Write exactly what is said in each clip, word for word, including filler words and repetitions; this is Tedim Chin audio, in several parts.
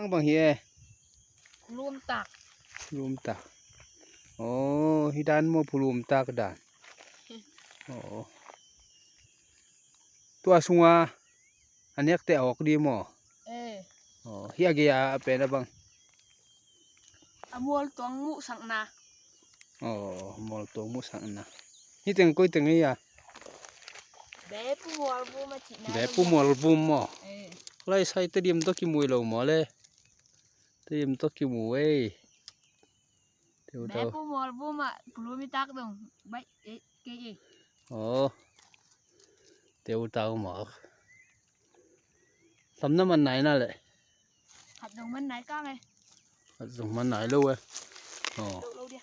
Bang bang hi e. Phulumtak. Phulumtak. Aw, hi dan maw phulumtak dan. Aw. Tua sunga a nekte a awk di maw? Eh. Aw, hi a gei a pen a bang. A mual tuang muhsakna. Aw, mual tuang muhsakna. Hi teng koi teng hi a. Bepu mual vum a cihna. Bepu mual vum maw? Eh. Lai sai Tedim tawh kimu lo maw le? Tedim tawh kimu ei. Teu tau. Bepu mual vum a pulumi tak dong. Bai, eh, kei eh. Aw. Teu tau mak. Lam na man nai na le. Khat zong man nai kang e. Khat zong man nai lo e. Aw. Lo lo dia.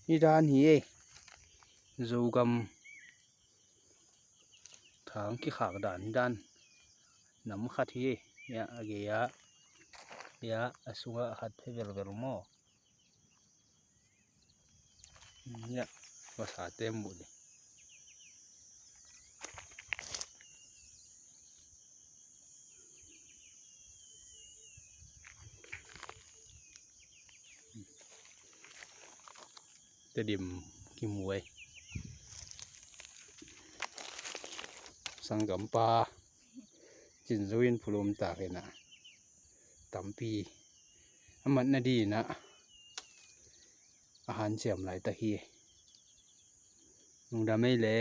Hi dan hi e. Zogam thang kikhak dan hi dan. Nam khat hi e. Ya, a gei a. Ya, a sunga khat phe velvel maw. Ya, vasate muh ni. Tedim kimu ei. Sanggampa Cin Zo in phulumtak hi na. Tampi a matna dingin a hanciam laitak hi. Lungdam ei le.